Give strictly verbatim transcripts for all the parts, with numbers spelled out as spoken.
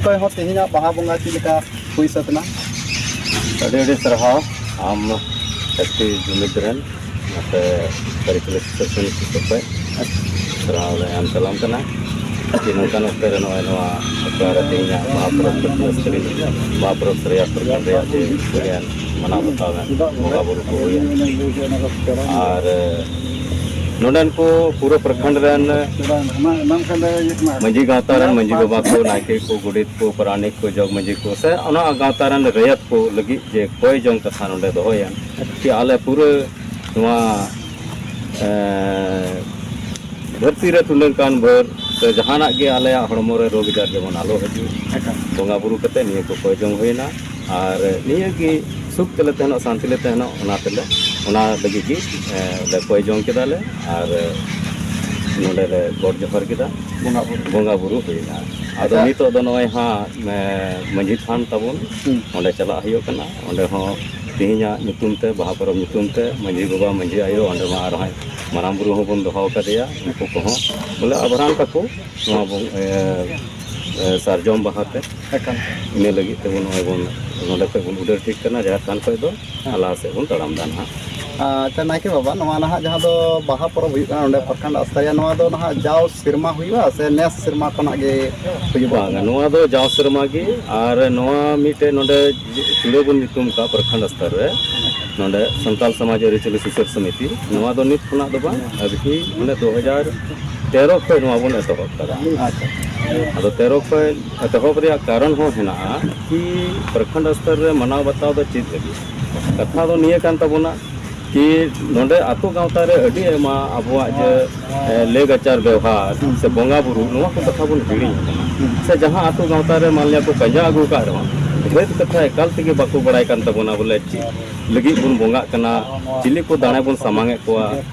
ᱚᱠᱚᱭ ᱦᱚᱸ ᱛᱮᱦᱮᱧᱟᱜ ᱵᱟᱦᱟ ᱵᱚᱸᱜᱟ ᱪᱮᱫ ᱞᱮᱠᱟ ᱦᱩᱭ ᱥᱟᱹᱛ ᱮᱱᱟ? ᱟᱹᱰᱤ ᱟᱹᱰᱤ ᱥᱟᱨᱦᱟᱣ ᱟᱢ ᱮᱥ ᱴᱤ ᱡᱩᱢᱤᱫ ᱨᱮᱱ ᱱᱚᱛᱮ ᱠᱟᱹᱨᱤᱪᱚᱞᱤ ᱥᱩᱥᱟᱹᱨ ᱥᱚᱢᱤᱛᱤ ᱥᱩᱨ ᱠᱷᱚᱱ ᱥᱟᱨᱦᱟᱣ ᱞᱮ ᱮᱢ ᱪᱟᱞᱟᱢ ᱠᱟᱱᱟ᱾ ᱡᱮ ᱱᱚᱝᱠᱟᱱ ᱚᱠᱛᱮ ᱨᱮ ᱱᱚᱜᱼᱚᱭ ᱱᱚᱣᱟ ᱟᱠᱷᱲᱟ ᱨᱮ ᱛᱮᱦᱮᱧᱟᱜ ᱵᱟᱦᱟ ᱯᱚᱨᱚᱵᱽ ᱠᱚ ᱨᱟᱹᱥᱠᱟᱹ ᱨᱮ, ᱵᱟᱦᱟ ᱯᱚᱨᱚᱵᱽ ᱥᱟᱹᱨᱤᱭᱟ ᱯᱨᱚᱠᱷᱚᱸᱰ ᱨᱮᱭᱟᱜ ᱡᱮ ᱦᱩᱭᱮᱱ ᱢᱟᱱᱟᱣ ᱵᱟᱛᱟᱣ ᱮᱱ, ᱵᱚᱸᱜᱟ ᱵᱩᱨᱩ ᱠᱚ ᱦᱩᱭᱮᱱ, ᱟᱨ ᱱᱚᱰᱮᱱ ᱠᱚ ᱯᱩᱨᱟᱹ ᱯᱨᱚᱠᱷᱚᱸᱰ ᱨᱮᱱ ᱢᱟᱹᱡᱷᱤ ᱜᱟᱶᱛᱟ ᱨᱮᱱ ᱢᱟᱹᱡᱷᱤ ᱵᱟᱵᱟ ᱠᱚ, ᱱᱟᱭᱠᱮ ᱠᱚ, ᱜᱚᱰᱮᱛ ᱠᱚ, ᱯᱟᱨᱟᱱᱤᱠ ᱠᱚ, ᱡᱚᱜᱽ ᱢᱟᱹᱡᱷᱤ ᱠᱚ ᱥᱮ ᱚᱱᱟ ᱜᱟᱶᱛᱟ ᱨᱮᱱ ᱨᱮᱭᱟᱛ ᱠᱚ ᱞᱟᱹᱜᱤᱫ ᱡᱮ ᱠᱚᱭ ᱡᱚᱝ ᱠᱟᱛᱷᱟ ᱱᱚᱰᱮ ᱫᱚᱦᱚᱭᱟ ᱠᱤ ᱟᱞᱮ ᱯᱩᱨᱟᱹ ᱱᱚᱣᱟ, ᱮᱸ, ᱫᱷᱟᱹᱨᱛᱤ ᱨᱮ ᱴᱩᱰᱟᱹᱝ ᱠᱟᱱ ᱵᱷᱳᱨ ᱥᱮ ᱡᱟᱦᱟᱱᱟᱜ ᱜᱮ ᱟᱞᱮᱭᱟᱜ ᱦᱚᱲᱢᱚ ᱨᱮ ᱨᱳᱜᱽ ᱟᱡᱟᱨ ᱡᱮᱢᱚᱱ ᱟᱞᱚ ᱦᱤᱡᱩᱜ, ᱮᱠᱟᱞ᱾ ᱵᱚᱸᱜᱟ ᱵᱩᱨᱩ ᱠᱟᱛᱮ ᱱᱤᱭᱟᱹ ᱠᱚ ᱠᱚᱭ ᱡᱚᱝ ᱦᱩᱭᱱᱟ᱾ ᱟᱨ ᱱᱤᱭᱟᱹ ᱜᱮ ᱥᱩᱠ ᱛᱮᱞᱮ ᱛᱟᱦᱮᱱᱚᱜ, ᱥᱟᱱᱛᱤ ᱞᱮ ᱛᱟᱦᱮᱱᱚᱜ, ᱚᱱᱟ ᱛᱮᱞᱮ, ᱚᱱᱟ ᱞᱟᱹᱜᱤᱫ ᱜᱮ, ᱮᱸ, ᱞᱮ ᱠᱚᱭ ᱡᱚᱝ ᱠᱮᱫᱟ ᱞᱮ ᱟᱨ ᱱᱚᱰᱮ ᱞᱮ ᱜᱚᱰ ᱡᱚᱦᱟᱨ ᱠᱮᱫᱟ᱾ ᱵᱚᱸᱜᱟ ᱵᱩᱨᱩ᱾ ᱵᱚᱸᱜᱟ ᱵᱩᱨᱩ ᱦᱩᱭᱱᱟ᱾ ᱟᱫᱚ ᱟᱪᱪᱷᱟ᱾ ᱱᱤᱛᱚᱜ ᱫᱚ ᱱᱚᱜᱼᱚᱭ ᱦᱟᱸᱜ, ᱮᱸ, ᱢᱟᱹᱡᱷᱤ ᱛᱷᱟᱱ ᱛᱟᱵᱚᱱ, ᱦᱩᱸ᱾ ᱚᱸᱰᱮ ᱪᱟᱞᱟᱜ ᱦᱩᱭᱩᱜ ᱠᱟᱱᱟ᱾ ᱚᱸᱰᱮ ᱦᱚᱸ ᱛᱮᱦᱮᱧᱟᱜ ᱧᱩᱛᱩᱢ ᱛᱮ, ᱵᱟᱦᱟ ᱯᱚᱨᱚᱵᱽ ᱧᱩᱛᱩᱢ ᱛᱮ ᱢᱟᱹᱡᱷᱤ ᱵᱟᱵᱟ, ᱢᱟᱹᱡᱷᱤ ᱟᱭᱳ, ᱚᱸᱰᱮ ᱢᱟ ᱟᱨᱦᱚᱸ ᱢᱟᱨᱟᱝ ᱵᱩᱨᱩ ᱦᱚᱸᱵᱚᱱ ᱫᱚᱦᱚ ᱟᱠᱟᱫᱮᱭᱟ᱾ ᱩᱱᱠᱩ ᱠᱚᱦᱚᱸ ᱵᱚᱞᱮ ᱟᱵᱷᱨᱟᱱ ᱛᱟᱠᱚ ᱱᱚᱣᱟ ᱵᱚᱱ, ᱮ, ᱮ, ᱥᱟᱨᱡᱚᱢ ᱵᱟᱦᱟ ᱛᱮ᱾ ᱮᱠᱟᱞ᱾ ᱤᱱᱟᱹ ᱞᱟᱹᱜᱤᱫ ᱛᱮᱵᱚᱱ ᱱᱚᱜᱼᱚᱭ ᱵᱚᱱ ᱱᱚᱰᱮ ᱠᱷᱚᱡ ᱵᱚᱱ ᱩᱰᱟᱹᱨ ᱴᱷᱤᱠ ᱠᱟᱱᱟ, ᱡᱟᱦᱮᱨ ᱛᱷᱟᱱ ᱠᱷᱚᱡ ᱫᱚ ᱦᱮᱸ᱾ ᱞᱟᱦᱟ ᱥᱮᱫ ᱵᱚᱱ ᱛᱟᱲᱟᱢ ᱫᱟ ᱱᱟᱦᱟᱜ᱾ ᱟᱪᱪᱷᱟ, ᱱᱟᱭᱠᱮ ᱵᱟᱵᱟ, ᱱᱚᱣᱟ ᱱᱟᱦᱟᱜ ᱡᱟᱦᱟᱸ ᱫᱚ ᱵᱟᱦᱟ ᱯᱚᱨᱚᱵᱽ ᱦᱩᱭᱩᱜ ᱠᱟᱱᱟ ᱱᱚᱰᱮ ᱯᱨᱚᱠᱷᱚᱸᱰ ᱟᱥᱛᱟᱭᱟ, ᱱᱚᱣᱟ ᱫᱚ ᱱᱟᱦᱟᱜ ᱡᱟᱣ ᱥᱮᱨᱢᱟ ᱦᱩᱭᱩᱜᱼᱟ ᱥᱮ ᱱᱮᱥ ᱥᱮᱨᱢᱟ ᱠᱷᱚᱱᱟᱜ ᱜᱮ ᱦᱩᱭᱩᱜᱼᱟ? ᱵᱟᱝᱟ, ᱱᱚᱣᱟ ᱫᱚ ᱡᱟᱣ ᱥᱮᱨᱢᱟ ᱜᱮ᱾ ᱟᱨ ᱱᱚᱣᱟ ᱢᱤᱫᱴᱮᱡ ᱱᱚᱰᱮ ᱪᱩᱲᱟᱹ ᱵᱚᱱ ᱧᱩᱛᱩᱢ ᱟᱠᱟᱫ ᱯᱨᱚᱠᱷᱚᱸᱰ ᱥᱛᱚᱨ ᱨᱮ, ᱱᱚᱰᱮ ᱥᱟᱱᱛᱟᱞ ᱥᱚᱢᱟᱡᱽ ᱟᱹᱨᱤᱪᱟᱹᱞᱤ ᱥᱩᱥᱟᱹᱨ ᱥᱚᱢᱤᱛᱤ, ᱱᱚᱣᱟ ᱫᱚ ᱱᱤᱛ ᱠᱷᱚᱱᱟᱜ ᱫᱚ ᱵᱟᱝ, ᱟᱹᱵᱷᱤ ᱢᱟᱱᱮ ᱫᱩ ᱦᱟᱡᱟᱨ ᱛᱮᱨᱚ ᱠᱷᱚᱱ ᱱᱚᱣᱟ ᱵᱚᱱ ᱮᱛᱚᱦᱚᱵ ᱠᱟᱫᱟ᱾ ᱟᱪᱪᱷᱟ᱾ ᱟᱫᱚ ᱛᱮᱨᱚ ᱠᱷᱚᱱ ᱮᱛᱚᱦᱚᱵ ᱨᱮᱭᱟᱜ ᱠᱟᱨᱚᱱ ᱦᱚᱸ ᱦᱮᱱᱟᱜᱼᱟ ᱠᱤ ᱯᱨᱚᱠᱷᱚᱸᱰ ᱥᱛᱚᱨ ᱨᱮ ᱢᱟᱱᱟᱣ ᱵᱟᱛᱟᱣ ᱫᱚ ᱪᱮᱫ ᱞᱟᱹᱜᱤᱫ? ᱠᱟᱛᱷᱟ ᱫᱚ ᱱᱤᱭᱟᱹ ᱠᱟᱱ ᱛᱟᱵᱚᱱᱟ, ᱠᱤ ᱱᱚᱰᱮ ᱟᱛᱳ ᱜᱟᱶᱛᱟ ᱨᱮ ᱟᱹᱰᱤ ᱟᱭᱢᱟ ᱟᱵᱚᱣᱟᱜ ᱡᱮ, ᱮ, ᱞᱮᱜ ᱟᱪᱟᱨ ᱵᱮᱣᱦᱟᱨ ᱥᱮ ᱵᱚᱸᱜᱟ ᱵᱩᱨᱩ, ᱱᱚᱣᱟ ᱠᱚ ᱠᱟᱛᱷᱟ ᱵᱚᱱ ᱦᱤᱲᱤᱧ ᱠᱟᱱᱟ᱾ ᱥᱮ ᱡᱟᱦᱟᱸ ᱟᱛᱳ ᱜᱟᱶᱛᱟ ᱨᱮ ᱢᱟᱱᱞᱤᱭᱟ ᱠᱚ ᱯᱟᱸᱡᱟ ᱟᱹᱜᱩ ᱟᱠᱟᱫ ᱨᱮᱦᱚᱸ, ᱵᱷᱮᱫ ᱠᱟᱛᱷᱟ ᱮᱠᱟᱞ ᱛᱮᱜᱮ ᱵᱟᱠᱚ ᱵᱟᱲᱟᱭ ᱠᱟᱱ ᱛᱟᱵᱚᱱᱟ, ᱵᱚᱞᱮ ᱪᱮᱫ ᱞᱟᱹᱜᱤᱫ ᱵᱚᱱ ᱵᱚᱸᱜᱟᱜ ᱠᱟᱱᱟ, ᱪᱤᱞᱤ ᱠᱚ ᱫᱟᱲᱮ ᱵᱚᱱ ᱥᱟᱢᱟᱝ ᱮᱫ ᱠᱚᱣᱟ,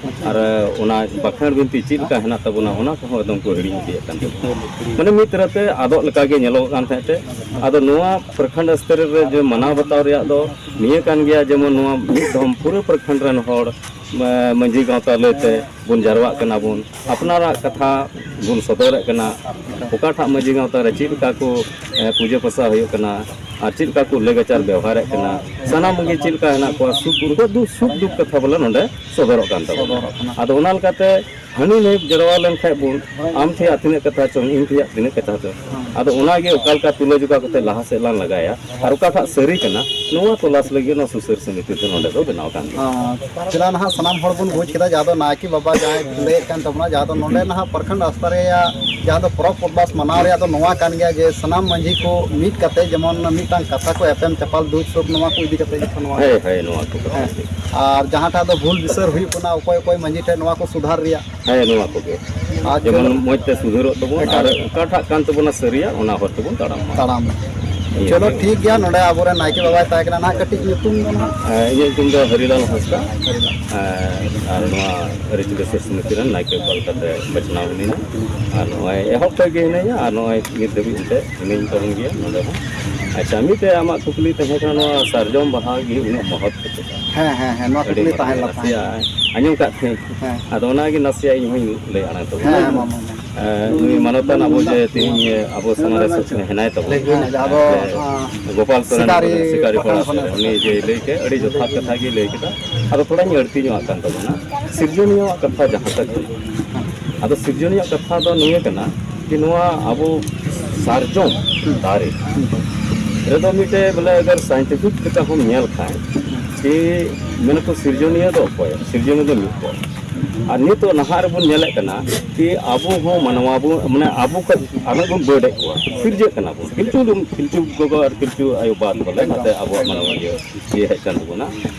ᱟᱨ ᱚᱱᱟ ᱵᱟᱠᱷᱮᱬ ᱵᱤᱱᱛᱤ ᱪᱮᱫ ᱞᱮᱠᱟ ᱦᱮᱱᱟᱜ ᱛᱟᱵᱚᱱᱟ, ᱚᱱᱟ ᱠᱚᱦᱚᱸ ᱮᱠᱫᱚᱢ ᱠᱚ ᱦᱤᱲᱤᱧ ᱤᱫᱤᱭᱮᱫ ᱠᱟᱱ ᱛᱟᱵᱚᱱᱟ᱾ ᱢᱟᱱᱮ ᱢᱤᱫ ᱛᱚᱨᱟᱛᱮ ᱟᱫᱚᱜ ᱞᱮᱠᱟ ᱜᱮ ᱧᱮᱞᱚᱜᱚᱜ ᱠᱟᱱ ᱛᱟᱦᱮᱸ ᱛᱮ, ᱟᱫᱚ ᱱᱚᱣᱟ ᱯᱨᱚᱠᱷᱚᱸᱰ ᱥᱛᱚᱨ ᱨᱮ ᱡᱮ ᱢᱟᱱᱟᱣ ᱵᱟᱛᱟᱣ ᱨᱮᱭᱟᱜ ᱫᱚ ᱱᱤᱭᱟᱹ ᱠᱟᱱ ᱜᱮᱭᱟ, ᱡᱮᱢᱚᱱ ᱱᱚᱣᱟ ᱢᱤᱫ ᱫᱷᱚᱢ ᱯᱩᱨᱟᱹ ᱯᱨᱚᱠᱷᱚᱸᱰ ᱨᱮᱱ ᱦᱚᱲ, ᱢᱟ-, ᱢᱟᱹᱡᱷᱤ ᱜᱟᱶᱛᱟ ᱞᱟᱹᱭᱛᱮ ᱵᱚᱱ ᱡᱟᱨᱣᱟᱜ ᱠᱟᱱᱟ ᱵᱚᱱ, ᱟᱯᱱᱟᱨᱟᱜ ᱠᱟᱛᱷᱟ ᱵᱚᱱ ᱥᱚᱫᱚᱨᱮᱫ ᱠᱟᱱᱟ, ᱚᱠᱟᱴᱟᱜ ᱢᱟᱹᱡᱷᱤ ᱜᱟᱶᱛᱟ ᱨᱮ ᱪᱮᱫ ᱞᱮᱠᱟ ᱠᱚ, ᱮ, ᱯᱩᱡᱟᱹ ᱯᱟᱥᱟ ᱦᱩᱭᱩᱜ ᱠᱟᱱᱟ, ᱟᱨ ᱪᱮᱫ ᱞᱮᱠᱟ ᱠᱚ ᱞᱟᱹᱭ ᱟᱪᱟᱨ ᱵᱮᱣᱦᱟᱨᱮᱫ ᱠᱟᱱᱟ, ᱥᱟᱱᱟᱢ ᱜᱮ ᱪᱮᱫ ᱞᱮᱠᱟ ᱦᱮᱱᱟᱜ ᱠᱚᱣᱟ, ᱥᱩᱠ, ᱩᱱᱠᱩᱣᱟᱜ ᱫᱩᱠ ᱥᱩᱠ ᱫᱩᱠ ᱠᱟᱛᱷᱟ ᱵᱚᱞᱮ ᱱᱚᱰᱮ ᱥᱚᱫᱚᱨᱚᱜ ᱠᱟᱱ ᱛᱟᱵᱚᱱᱟ᱾ ᱥᱚᱫᱚᱨᱚᱜ ᱠᱟᱱᱟ᱾ ᱟᱫᱚ ᱚᱱᱟ ᱞᱮᱠᱟᱛᱮ ᱦᱟᱹᱱᱤ ᱱᱟᱹᱭ ᱡᱟᱨᱣᱟ ᱞᱮᱱᱠᱷᱟᱡ ᱵᱚᱱ, ᱟᱢ ᱴᱷᱮᱭᱟᱜ ᱛᱤᱱᱟᱹᱜ ᱠᱟᱛᱷᱟ ᱪᱚᱝ, ᱤᱧ ᱴᱷᱮᱭᱟᱜ ᱛᱤᱱᱟᱹᱜ ᱠᱟᱛᱷᱟ ᱪᱚᱝ, ᱦᱮᱸ᱾ ᱟᱫᱚ ᱚᱱᱟᱜᱮ ᱚᱠᱟ ᱞᱮᱠᱟ ᱛᱩᱞᱟᱹ ᱡᱚᱠᱷᱟ ᱠᱟᱛᱮ ᱞᱟᱦᱟ ᱥᱮᱫ ᱞᱟᱝ ᱞᱟᱜᱟᱭᱟ ᱟᱨ ᱚᱠᱟᱴᱟᱜ ᱥᱟᱹᱨᱤ ᱠᱟᱱᱟ, ᱱᱚᱣᱟ ᱛᱚᱞᱟᱥ ᱞᱟᱹᱜᱤᱫ ᱱᱚᱣᱟ ᱥᱩᱥᱟᱹᱨ ᱥᱚᱢᱤᱛᱤ ᱫᱚ ᱱᱚᱰᱮ ᱫᱚ ᱵᱮᱱᱟᱣ ᱠᱟᱱ ᱜᱮᱭᱟ᱾ ᱦᱮᱸ, ᱪᱮᱫᱟᱜ ᱱᱟᱦᱟᱜ ᱥᱟᱱᱟᱢ ᱦᱚᱲ ᱵᱚᱱ ᱵᱩᱡᱽ ᱠᱮᱫᱟ, ᱡᱟᱦᱟᱸ ᱫᱚ ᱱᱟᱭᱠᱮ ᱵᱟᱵᱟ ᱡᱟᱦᱟᱸᱭ ᱞᱟᱹᱭᱮᱫ ᱠᱟᱱ ᱛᱟᱵᱚᱱᱟ, ᱡᱟᱦᱟᱸ ᱫᱚ ᱱᱚᱰᱮ ᱱᱟᱦᱟᱜ ᱯᱨᱚᱠᱷᱚᱸᱰ ᱟᱥᱛᱟ ᱨᱮᱭᱟᱜ ᱡᱟᱦᱟᱸ ᱫᱚ ᱯᱚᱨᱚᱵᱽ ᱯᱚᱨᱵᱟᱥ ᱢᱟᱱᱟᱣ ᱨᱮᱭᱟᱜ ᱫᱚ ᱱᱚᱣᱟ ᱠᱟᱱ ᱜᱮᱭᱟ ᱡᱮ ᱥᱟᱱᱟᱢ ᱢᱟᱹᱡᱷᱤ ᱠᱚ ᱢᱤᱫ ᱠᱟᱛᱮ ᱡᱮᱢᱚᱱ ᱢᱤᱫᱴᱟᱝ ᱠᱟᱛᱷᱟ ᱠᱚ ᱮᱯᱮᱢ ᱪᱟᱯᱟᱞ, ᱫᱩᱠ ᱥᱩᱠ, ᱱᱚᱣᱟ ᱠᱚ ᱤᱫᱤ ᱠᱟᱛᱮ ᱡᱚᱛᱚ ᱱᱚᱣᱟ᱾ ᱦᱳᱭ, ᱦᱳᱭ, ᱱᱚᱣᱟ ᱠᱚ ᱠᱟᱛᱷᱟ ᱦᱮᱸ᱾ ᱜᱮ᱾ ᱟᱨ ᱡᱟᱦᱟᱸᱴᱟᱜ ᱫᱚ ᱵᱷᱩᱞ ᱵᱤᱥᱟᱹᱨ ᱦᱩᱭᱩᱜ ᱠᱟᱱᱟ, ᱚᱠᱚᱭ ᱚᱠᱚᱭ ᱢᱟᱹᱡᱷᱤ ᱴᱷᱮᱱ ᱱᱚᱣᱟ ᱠᱚ ᱥᱩᱫᱷᱟᱨ ᱨᱮᱭᱟᱜ᱾ ᱦᱮᱸ, ᱱᱚᱣᱟ ᱠᱚᱜᱮ᱾ ᱟᱨ ᱡᱮᱢᱚᱱ ᱪᱚᱞᱚ᱾ ᱢᱚᱡᱽ ᱛᱮ ᱥᱩᱫᱷᱟᱹᱨᱚᱜ ᱛᱟᱵᱚᱱ ᱮᱠᱟᱞ᱾ ᱟᱨ ᱚᱠᱟᱴᱟᱜ ᱠᱟᱱ ᱛᱟᱵᱚᱱᱟ ᱥᱟᱹᱨᱤᱭᱟᱜ, ᱚᱱᱟ ᱦᱚᱨ ᱛᱮᱵᱚᱱ ᱛᱟᱲᱟᱢ ᱢᱟ᱾ ᱛᱟᱲᱟᱢ᱾ ᱤᱭᱟᱹ ᱪᱚᱞᱚ, ᱜᱮ᱾ ᱴᱷᱤᱠ ᱜᱮᱭᱟ, ᱱᱚᱰᱮ ᱟᱵᱚᱨᱮᱱ ᱱᱟᱭᱠᱮ ᱵᱟᱵᱟᱭ ᱛᱟᱦᱮᱸ ᱠᱟᱱᱟ ᱱᱟᱦᱟᱜ, ᱠᱟᱹᱴᱤᱡ ᱧᱩᱛᱩᱢ ᱫᱚ ᱱᱟᱦᱟᱜ? ᱦᱮᱸ, ᱤᱧᱟᱹᱜ ᱧᱩᱛᱩᱢ ᱫᱚ ᱦᱟᱹᱨᱤᱞᱟᱞ ᱦᱟᱸᱥᱫᱟ᱾ ᱦᱮᱸ, ᱟᱨ ᱱᱚᱣᱟ ᱟᱹᱨᱤᱪᱟᱹᱞᱤ ᱥᱩᱥᱟᱹᱨ ᱥᱚᱢᱤᱛᱤ ᱨᱮᱱ ᱱᱟᱭᱠᱮ ᱚᱠᱟ ᱞᱮᱠᱟᱛᱮ ᱵᱟᱪᱷᱱᱟᱣ ᱦᱤᱱᱟᱹᱧᱟ᱾ ᱟᱨ ᱱᱚᱜᱼᱚᱭ ᱮᱦᱚᱵ ᱠᱷᱚᱡ ᱜᱮ ᱦᱤᱱᱟᱹᱧᱟ ᱟᱨ ᱱᱚᱜᱼᱚᱭ ᱱᱤᱛ ᱫᱷᱟᱹᱵᱤᱡ ᱮᱱᱛᱮ ᱦᱤᱱᱟᱹᱧ ᱛᱟᱵᱚᱱ ᱜᱮᱭᱟ ᱱᱚᱰᱮ ᱦᱚᱸ᱾ ᱟᱪᱪᱷᱟ, ᱢᱤᱫᱴᱮᱡ ᱟᱢᱟᱜ ᱠᱩᱠᱞᱤ ᱛᱟᱦᱮᱸ ᱠᱟᱱᱟ, ᱱᱚᱣᱟ ᱥᱟᱨᱡᱚᱢ ᱵᱟᱦᱟ ᱜᱮ ᱩᱱᱟᱹᱜ ᱢᱚᱦᱚᱛ ᱪᱮᱫ ᱞᱮᱠᱟ? ᱦᱮᱸ, ᱦᱮᱸ, ᱦᱮᱸ, ᱱᱚᱣᱟ ᱟᱹᱰᱤ ᱠᱩᱠᱞᱤ ᱢᱟᱨᱟᱝ ᱛᱟᱦᱮᱸ ᱞᱮᱱᱟ, ᱱᱟᱥᱮᱭᱟᱜ ᱛᱟᱦᱮᱸ᱾ ᱟᱸᱡᱚᱢ ᱠᱟᱜ ᱛᱟᱦᱮᱸ᱾ ᱦᱮᱸ᱾ ᱟᱫᱚ ᱚᱱᱟᱜᱮ ᱱᱟᱥᱮᱭᱟᱜ ᱤᱧ ᱦᱚᱸᱧ ᱞᱟᱹᱭ ᱟᱲᱟᱝ ᱛᱟᱵᱚᱱᱟ᱾ ᱦᱮᱸ, ᱦᱮᱸ, ᱢᱟ, ᱢᱟ, ᱢᱟ᱾ ᱮ, ᱱᱩᱭ ᱢᱟᱱᱚᱛᱟᱱ ᱟᱵᱚ ᱡᱮ ᱛᱮᱦᱮᱧ ᱟᱵᱚ ᱥᱟᱢᱟᱝ ᱨᱮ ᱦᱮᱱᱟᱭ ᱛᱟᱵᱚᱱᱟ᱾ ᱦᱮᱸ, ᱡᱟᱦᱟᱸ ᱫᱚ, ᱡᱮ ᱟᱸ, ᱜᱳᱯᱟᱞ ᱥᱚᱨᱮᱱ ᱥᱤᱠᱟᱨᱤ ᱥᱤᱠᱟᱨᱤ ᱯᱟᱦᱴᱟ ᱯᱟᱦᱴᱟ ᱥᱮᱫ ᱥᱮᱫ ᱨᱮ, ᱩᱱᱤ ᱡᱮ ᱞᱟᱹᱭ ᱠᱮᱫ, ᱟᱹᱰᱤ ᱡᱚᱛᱷᱟᱛ ᱠᱟᱛᱷᱟ ᱜᱮ ᱞᱟᱹᱭ ᱠᱮᱫᱟ᱾ ᱟᱫᱚ ᱛᱷᱚᱲᱟᱧ ᱟᱹᱲᱛᱤ ᱧᱚᱜ ᱟᱜ ᱠᱟᱱ ᱛᱟᱵᱚᱱᱟ, ᱥᱤᱨᱡᱚᱱᱤᱭᱟᱹᱣᱟᱜ ᱠᱟᱛᱷᱟ ᱡᱟᱦᱟᱸ ᱛᱟᱠ ᱦᱩᱭᱩᱜ᱾ ᱟᱫᱚ ᱥᱤᱨᱡᱚᱱᱤᱭᱟᱹᱣᱟᱜ ᱠᱟᱛᱷᱟ ᱫᱚ ᱱᱤᱭᱟᱹ ᱠᱟᱱᱟ ᱡᱮ ᱱᱚᱣᱟ ᱟᱵᱚ ᱥᱟᱨᱡᱚᱢ ᱫᱟᱨᱮ ᱨᱮᱫᱚ ᱢᱤᱫᱴᱮᱡ ᱵᱚᱞᱮ ᱟᱜᱟᱨ scientific ᱞᱮᱠᱟ ᱦᱚᱸᱢ ᱧᱮᱞ ᱠᱷᱟᱱ ᱠᱤ ᱢᱮᱱᱟᱠᱚ ᱥᱤᱨᱡᱚᱱᱤᱭᱟᱹ ᱫᱚ ᱚᱠᱚᱭ? ᱥᱤᱨᱡᱚᱱᱤᱭᱟᱹ ᱫᱚ ᱢᱤᱫ ᱦᱚᱲ᱾ ᱟᱨ ᱱᱤᱛᱚᱜ ᱱᱟᱦᱟᱜ ᱨᱮᱵᱚᱱ ᱧᱮᱞᱮᱫ ᱠᱟᱱᱟ ᱠᱤ ᱟᱵᱚ ᱦᱚᱸ ᱢᱟᱱᱣᱟ ᱵᱚᱱ, ᱢᱟᱱᱮ ᱟᱵᱚ ᱠᱷᱚᱱ ᱟᱨᱦᱚᱸ ᱵᱚᱱ ᱵᱟᱹᱰ ᱮᱫ ᱠᱚᱣᱟ, ᱥᱤᱨᱡᱟᱹᱜ ᱠᱟᱱᱟ ᱵᱚᱱ᱾ ᱯᱤᱞᱪᱩ, ᱯᱤᱞᱪᱩ ᱜᱚᱜᱚ ᱟᱨ ᱯᱤᱞᱪᱩ ᱟᱭᱳ ᱵᱟᱫ ᱵᱚᱞᱮ ᱮᱠᱫᱚᱢ᱾ ᱱᱟᱛᱮ ᱟᱵᱚᱣᱟᱜ ᱢᱟᱱᱣᱟ ᱤᱭᱟᱹ, ᱤᱭᱟᱹ ᱦᱮᱡ ᱠᱟᱱ ᱛᱟᱵᱚᱱᱟ᱾